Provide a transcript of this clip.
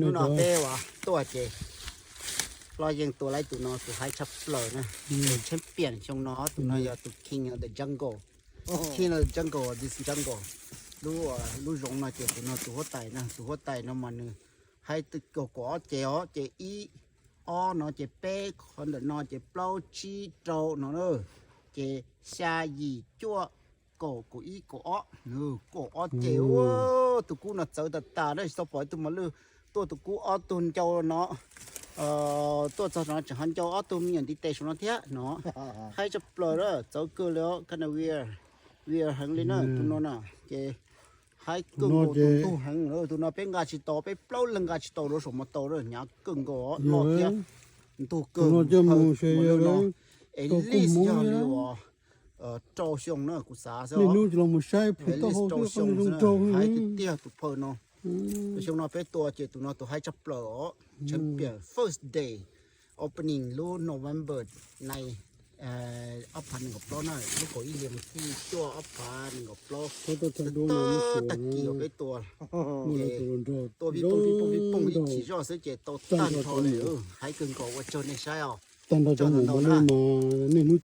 Hnub no peb uas tuaj ces los yeej tua laib tus no, tus haib tshaj plaws na. Tus champion xyoo no, tus no yog tus king of the jungle. King of the jungle, this jungle. Lub, lub zoov no ces tus no tus huab tais na, tus huab tais no mas nws haib kaum ob ces os, ces ib, ob no ces peb, qhov ntawm no ces plaub, tsib, rau no na. Ces xya, yim, cuaj, kaum, kaum ib, kaum ob, kaum ob ces ua tus kub no txawv tas tas na, tsis tau pom ib tug mos lwj tuaj tus kub ob tug ncau no. Tuaj txog no tseem ho ncau ob tug me nyuam ntiv tes saum no thiab no. Haib tshaj plaws na, txawv kawg li os, kind of weird, weird heev li na tus no na. Ces haib kawg nkaus, tus ntug heev, tus no peb nqa tsis tau, peb plaub leeg nqa tsis tau rau saum mas tau na, hnyav kawg nkaus os, loj thiab ntug kawg. At least yog li uas rau xyoo na kuv xav xwb os. At least rau xyoo xwb na, haib tiag tiag tus phaw no. Tus xyoo no peb tua ces tus no tus haib tshaj plaws os. Champion first day opening lub November nine, ob phav nees nkaum plaub na, lub kaum ib hlis vas thib cuaj ob phav nees nkaum plaub. Tag kis uas peb tua, tua pib pooj pib pooj pib pooj ib chim zoj xwb ces tau tag nrho li. Haib kawg nkaus, ua tsaug nej saib os. Tag nrho cov mus no mas nej hnub